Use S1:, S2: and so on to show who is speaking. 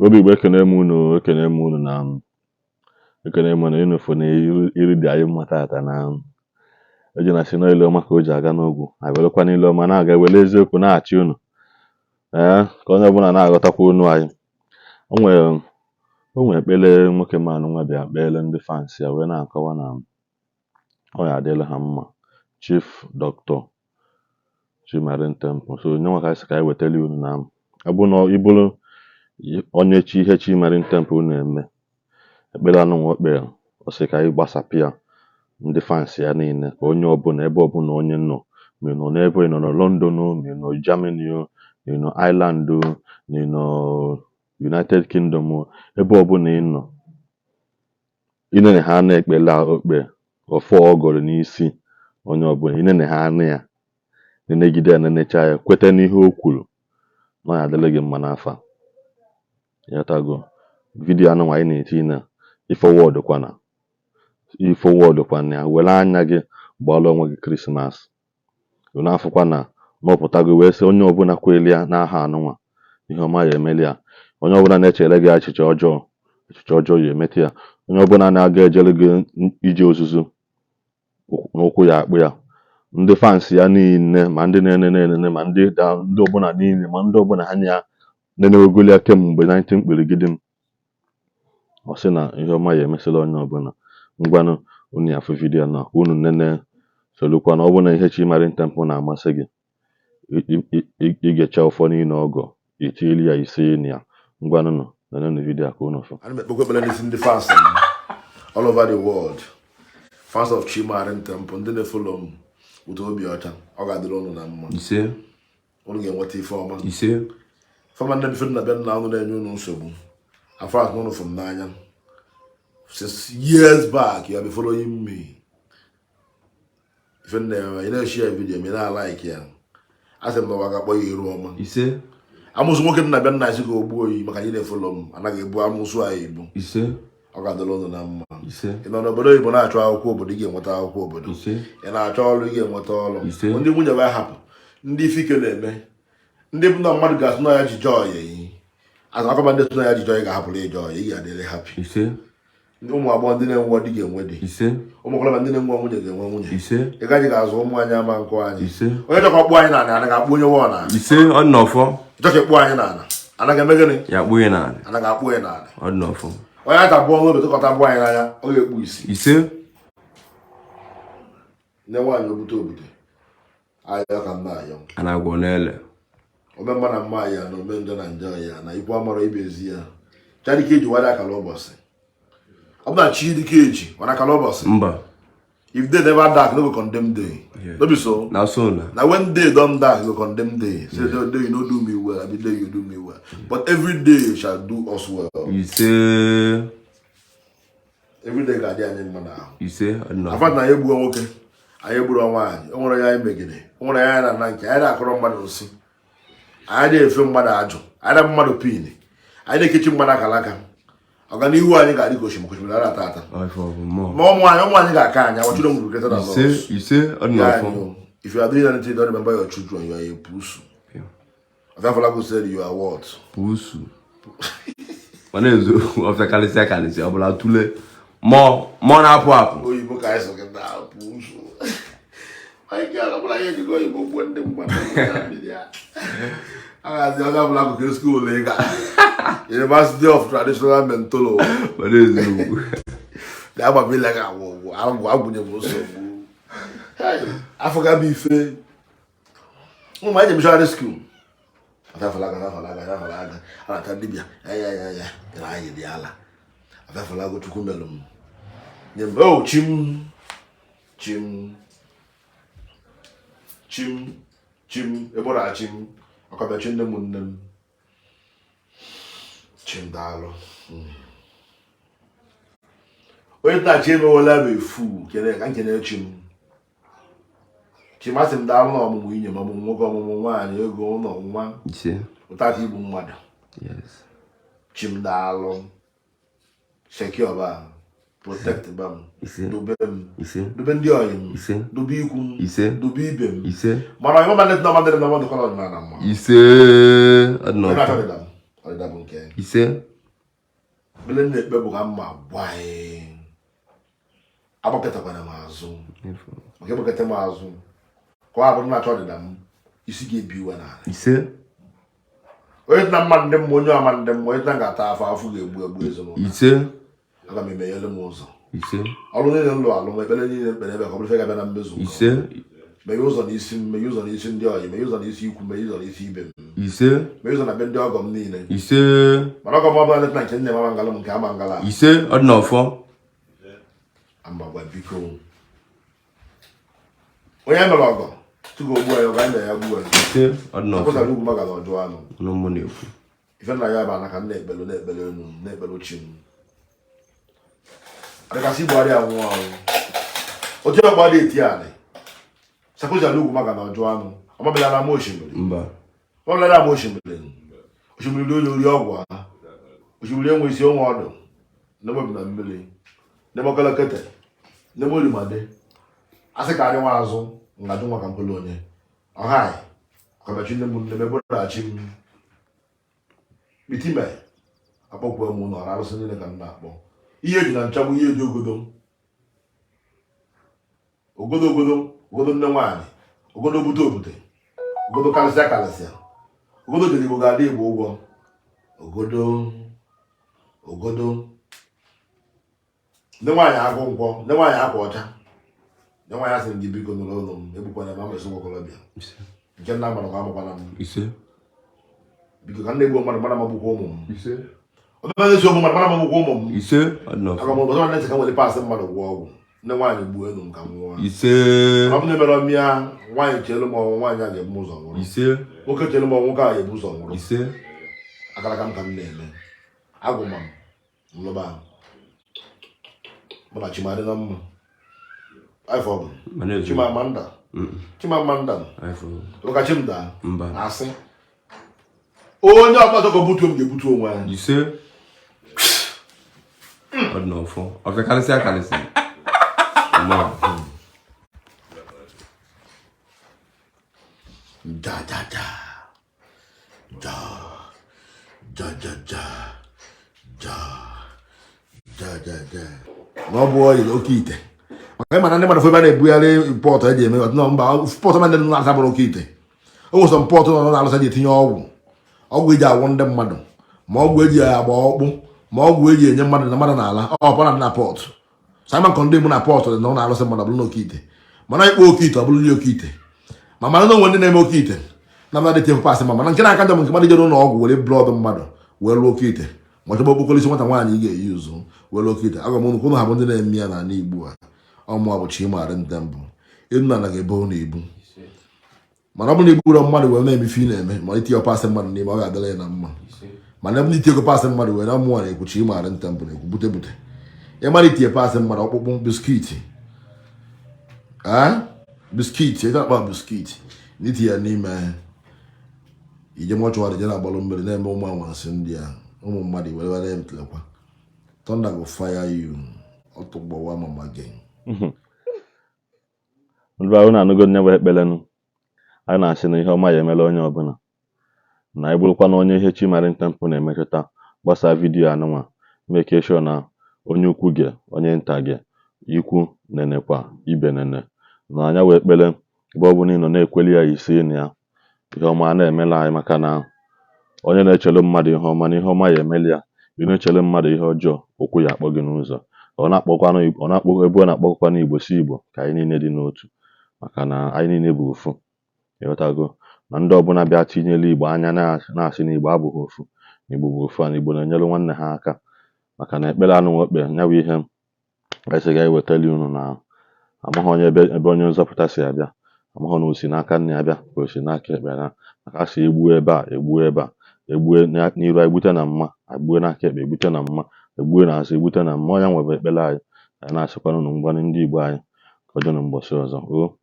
S1: Igbo bụ Igbo, ekene m unu, ekene m unu na ekene m unu. Unu fụ na iru dị anyị mma tata na eji na si na ile ọma ka o ji aga n'ogwu, anyị werekwa n'ile ọma na-aga, were eziokwu na-achị unu, ee, ka onye ọbụla na-aghọtakwa unu anyị. O nwere ekpere nwoke manụ nwa bịa kpeere ndị fans ya, wee na-akọwa na ọ ya adịla ha mma. Chief Doctor Chimarin Temple, so onye nwa ka anyị sị ka anyị wetara unu na ọ bụ na ị bụrụ onye chi ihe Chimarin Temple na-eme ekpere anụ nwa o kpere, ọ sị ka anyị gbasapụ ya ndị fans ya niile, ka onye ọbụla, ebe ọbụla onye nọ, ma ị nọ n'ebe ị nọ na London o, ma ị nọ Germany o, ma ị nọ Ireland o, ma ị nọ United Kingdom o, ebe ọbụla ị nọ, inene ha na-ekpere a okpe ọfọ ọ gọrọ n'isi onye ọbụla, inene ha anụ ya, nenegide ya, nenecha ya, kweta n'ihe o kwuru na ọ ya adịrị gị mma n'afọ a. Ịghọtago? Video anụnwa anyị na-eti na ịforward kwana, ịforward kwana ya, were anya gị gbara onwe gị Christmas. Unu afụkwa na n'ọpụtago wee sị onye ọbụla kweli ya n'aha anụnwa, ihe ọma ya emeli ya. Onye ọbụla na-echere gị echiche ọjọọ, echiche ọjọọ ya emete ya. Onye ọbụla na-aga ejere gị ije ozuzo n'ụkwụ ya akpụ ya. Ndị fans ya niile, ma ndị na-enene enene, ma ndị ndị ọbụla niile, ma ndị ọbụla ha ya nenewegolu ya kemgbe 19 mkpirigide m, ọ sị na ihe ọma ya emesịla onye ọbụla. Ngwanụ, unu ya afụ video na unu nene, solukwa na ọ bụ na ihe Chimarin Temple na-amasị gị, igecha ụfọ niile ọgọ itiili ya ise na ya. Ngwanụnụ, nenenu video a ka unu fụ.
S2: Ana m ekpekwa ekpere n'isi ndị fans m all over the world, fans of Chimarin Temple, ndị na-efollow m ụtọ obi ọcha. Ọ ga-adịrị unu na mma.
S3: Ise.
S2: Unu ga-enweta ife ọma.
S3: Ise.
S2: Fama ndị mfe na bịa nna unu na-enye unu nsogbu afọ ahụ unu fụrụ m n'anya. Since years back you have been following me. Ife nna ya, ị na-eshare video ma ị na-alike ya, a sị m na ụwa ga-akpọ ya iru ọma.
S3: Ise.
S2: Amụsụ nwoke nna bịa nna isi ka o gbuo oyi maka na ị na-efollow m, anaghị ebu amụsụ anyị ebu.
S3: Ise.
S2: Ọ ga-adịrị unu na mma.
S3: Ise.
S2: Ị nọ n'obodo oyibo na-achọ akwụkwọ obodo, ị ga-enweta akwụkwọ obodo.
S3: Ise.
S2: Ị na-achọ ọrụ, ị ga-enweta ọrụ.
S3: Ise.
S2: Ndị nwunye wee hapụ ndị ife ike na-eme, ndị bụ na mmadụ ga-asị na ya ji joy yi azụ akọba, ndị sị na ya ji joy ga-ahapụrụ ya joy, ị ga-adịrị happy.
S3: Ise.
S2: Ndị ụmụ agbọghọ, ndị na-enwe di ga-enwe di.
S3: Ise.
S2: Ụmụ okorobịa, ndị na-enwe nwunye ga-enwe nwunye.
S3: Ise.
S2: Ị gaghị ga-azụ ụmụ anyị ama nkụ anyị.
S3: Ise.
S2: Onye chọkọ kpụọ anyị n'ala, anaghị akpụ onye wọ n'ala.
S3: Ise, ọ dị n'ọfọ.
S2: Chọka ịkpụ anyị n'ala, anaghị eme gịnị?
S3: Ya kpụnye n'ala.
S2: Anaghị akpụ ya n'ala.
S3: Ọ dị n'ọfọ.
S2: Onye ata abụọ n'obi tụkọta abụọ anyị n'anya, ọ ga-ekpu isi.
S3: Ise.
S2: Nne nwaanyị obute obute ayọ ka nna ayọ.
S3: A na-agwọ n'ele.
S2: Ome mma na mma ya, na ome njọ na njọ ya, na ikwu amara ibe ezi ya. Chadike eji wara akara ụbọchị ọ bụ na chi dike eji wara akara ụbọchị.
S3: Mba.
S2: If day never dark, no go condemn day. No be so?
S3: Na so na.
S2: Na when day don dark, you go condemn day, say yeah. Day you no do me well, abi day you do me well, but every day shall do us well.
S3: Ise.
S2: Every day ga-adị anyị mma n'ahụ.
S3: Ise, ọ dị n'ọfọ.
S2: Afa na anyị egbuo nwoke, anyị egburu nwaanyị, o nwere ya anyị megide, o nwere ya anyị na-ana nke anyị na-akọrọ mmadụ nsị, anyị na-efe mmadụ ajụ, anyị na mmadụ pin, anyị na-ekechi mmadụ akara aka. Ọganihu anyị ga-adị ka osimiri, osimiri ata ata.
S3: Ọ ife ọ bụ mmụọ.
S2: Ma ụmụ anyị, ụmụ anyị ga-aka anyị. Our children will be greater than
S3: Ise.
S2: us.
S3: Ise, ọ dị
S2: Yeah,
S3: n'ọfọ.
S2: I know. If you are doing anything, don't remember your children, you are a pusu. Ofiafolagu said you are what?
S3: Pusu, mana eziokwu, ọfịa karịsịa karịsịa ọ bụla tule mmụọ, mmụọ na-apụ apụ.
S2: Oyibo ka anyị sọ gị na pusu. My God, ọ bụla ihe ejigo oyibo gbuo ndị mmadụ. A ga-asị onye ọbụla gụkere school ị ga University of Traditional Mentolo.
S3: Mana eziokwu.
S2: Ga-agbabile gị agwụ ụgwụ agwụ agwụnye m nsogbu. Hey, afọ ga bụ ife ụmụ anyị missionary school. Afafalaga, afafalaga, afafalaga, a na-ata dibịa ya ya ya ya na anyị dị ala. Afafalaga, Chukwu melụ m nye m oh chim chim chim chim ebora chim ọkọbịa nne m nne m chim daalụ. Onye nna chi emewela bụ efu kene ka nkene chi m. Chimasị m daalụ na ọmụmụ inye m, ọmụmụ nwoke, ọmụmụ nwaanyị, ego, ụlọ, nwa.
S3: Ise.
S2: Ụtaka igbu mmadụ.
S3: Yes.
S2: Chim daalụ, secure ba, protect ba m.
S3: Ise.
S2: Dube m.
S3: Ise.
S2: Dube ndị ọyị m.
S3: Ise.
S2: Dube ikwu m.
S3: Ise.
S2: Dube ibe m.
S3: Ise.
S2: Mana ọyịma ndị na ọmadịrị na ọmadịkwara ọdịnala mma.
S3: Ise, ọ dị
S2: Onye na-achọ
S3: n'ọfọ.
S2: ọdịda m, ọdịda bụ nke.
S3: Ise.
S2: Ekpere m na-ekpe bụ ka mma gwa anyị agbakọtakwana m azụ, maka ịgbakọta m azụ ka ọ abụrụ na-achọ ọdịda m, isi ga-ebi iwe n'ala.
S3: Ise.
S2: Onye dị na mmadụ ndị mma, onye ọma ndị mma, onye dị na ga-ata afọ afọ ga-egbu egbu ezinụlọ.
S3: Ise.
S2: Aga m emenyere m ụzọ.
S3: Ise.
S2: Ọrụ niile m lụ alụ m, ekpere niile mkpere ebe ka ọ bụrụ ife ga-abịa na mmezu nke.
S3: Ise.
S2: Meghe ụzọ n'isi m, meghe ụzọ n'isi ndị ọyị, meghe ụzọ n'isi ikwu, meghe ụzọ n'isi ibe m.
S3: Ise.
S2: Meghe ụzọ na be ndị ọgọ m niile.
S3: Ise.
S2: Mana ọgọ m ọbụla dị na nke nne m ama ngala m, nke ama ngala.
S3: Ise, ọ dị n'ọfọ.
S2: Amagwa, biko, onye mere ọgọ tupu o gbuo ya, ọgọ anyị na ya gbuo ya.
S3: Ise, ọ dị n'ọfọ.
S2: Akwụsara ugwu maka na ọjụọ anụ.
S3: Ọnụ mmụ na-ekwu.
S2: Ife nna ya bụ ana ka m na-ekpelu, na-ekpelu enu m, na-ekpelu chi m. Adịkasị igbo adịghị anwụ anwụ, otu ọgbọ adịghị eti anị sakwụzara ugwu maka na ọjụọ anụ ọmabịala na ama osimiri.
S3: Mba.
S2: Ọmabịala na ama osimiri, osimiri onye ori ọgwụ ha, osimiri enwe isi onwe ọdụ n'ebe na mmiri n'ebe ọkọlọkete n'ebe olimade asị ka adị nwa azụ ngajụ nwa ka mkpụrụ onye ọhaị ọkabachi nne m nne m ebụraghachi m bitime akpọkwu m ụlọ ọrụ arụsị niile ka m na-akpọ ihe eji na nchagbu, ihe eji ogodo ogodo ogodo ogodo nne nwaanyị, ogodo bute obute, ogodo karịsịa karịsịa, ogodo jere Igbo ga-adị Igbo ụgwọ, ogodo ogodo nne nwaanyị agụ nkwọ, nne nwaanyị akwa ọcha, nne nwaanyị asị m gị biko nụrụ ụlọ m, egbukwana m amesị nwa okorobịa.
S3: Ise.
S2: Nke nna mmadụ ka amakwana m.
S3: Ise.
S2: Biko, ka m na-egbu mmadụ mara magbukwa ụmụ m.
S3: Ise.
S2: Ọbịa na-esi ogbu mmadụ mara magbukwa ụmụ m.
S3: Ise, ọ dị n'ọfọ.
S2: Aga m ụbọchị nwanne ntị ka m were paasị mmadụ gwụọ ọgwụ, nne nwaanyị gbuo elu m ka m nwụọ.
S3: Ise.
S2: Ọ bụ na emere ọmịa nwaanyị chelu m ọnwụ, nwaanyị a ga-ebu m ụzọ nwụrụ.
S3: Ise.
S2: Nwoke chelu m ọnwụ, nwoke a ga-ebu ụzọ nwụrụ.
S3: Ise.
S2: Akara m ka m na-eme agwụ ma m nlụba mụ na Chimadị na mma afọ bụ.
S3: Mana ezu.
S2: Chimamanda. Chimamanda.
S3: Afọ.
S2: Lụka Chimda.
S3: Mba.
S2: Asị onye ọbụla chọkọ butuo m ga-ebutu onwe ya.
S3: Ise, ọ dị n'ọfọ, ọfịa karịsịa karịsịa mmụọ.
S2: Ja ja ja ja ja ja ja ja ja ja ja na ọ bụ oyi oke ite, maka ịma na ndị mmadụ ebe a na-ebugharị pot eji eme nọ mba pot ma ndị na-asa bụrụ oke ite. O nwere some pot nọ na-alụsa ji etinye ọgwụ, ọgwụ eji agwọ ndị mmadụ, ma ọgwụ eji agba ọkpụ, ma ọgwụ eji enye mmadụ na mmadụ n'ala ọ pọna dị na pot. Simon Konde mụ na pot dị na ọ na-alụsị mmadụ ọ bụrụ na oke ite, mana ịkpọ oke ite ọ bụrụ ndị oke ite, ma mara na onwe ndị na-eme oke ite na mmadụ etinye pasị ma mana nke na-aka njọ bụ nke mmadụ jere ụlọ ọgwụ were blood mmadụ wee lụọ oke ite, ma chọba okpokoro isi nwata nwaanyị ị ga-eyi ụzụ wee lụọ oke ite. Agwa m unu ka unu ha bụ ndị na-eme ya n'ala Igbo a ọmụa bụ Chimarị Ntembụ elu na ala ga-ebo unu ibu, mana ọ bụrụ na igburu mmadụ wee na-eme ife ị na-eme ma itinye pasị mmadụ n'ime, ọ ga-adịrị ya na mma. Mana ebe itinye pasị mmadụ wee na mmụọ na-ekwu Chimarị Ntembụ na-ekwu bute bute ịmara itinye pasị mmadụ ọkpụkpụ biscuit, ee, biscuit ị na-akpa biscuit na itinye ya n'ime ije mortuary je na-agbalụ mmiri na-eme ụmụ anwansi ndị a ụmụ mmadụ were were emtelekwa thunder go fire you ọtụgbọwa mama gị.
S1: Ndị ahụ na-anụgo nne bụ ekpelenụ anyị na-asị na ihe ọma ya emela onye ọbụla na ị bụrụkwa na onye ihe Chimarị Temple na-emetụta. Gbasaa video anụnwa, make sure na onye ukwu gị, onye nta gị, ikwu nenekwa ibe nene na anya wee ekpele ebe ọ bụla ị nọ na-ekweli ya isi na ya ihe ọma a na-emela anyị, maka na onye na-echelu mmadụ ihe ọma na ihe ọma ya emeli ya. Ị na-echelu mmadụ ihe ọjọọ, okwu ya akpọ gị n'ụzọ. Ọ na-akpọkwanụ, ọ na-akpọ ebe ọ na-akpọkwanụ Igbo si Igbo ka anyị niile dị n'otu, maka na anyị niile bụ ofu. Ịghọtago na ndị ọbụla bịa tinyelu Igbo anya na-asị na Igbo abụghị ofu, na Igbo bụ ofu a, na Igbo na-enyere nwanne ha aka, maka na ekpere anụnwa okpe ya bụ ihe anyị sị ga-ewetali unu na amaghị onye ebe ebe onye nzọpụta si abịa, amaghị na o si n'aka nna ya bịa ka o si n'aka ekpe ya, maka a sị egbuo ebe a, egbuo ebe a, egbue n'iru egbute na mma, egbue n'aka ekpe egbute na mma, egbue n'azụ egbute na mma. Ọ ya nwebe ekpere anyị. Anyị na-asịkwana unu ngwanụ, ndị Igbo anyị, ka ọ dị na mbọsị ọzọ o.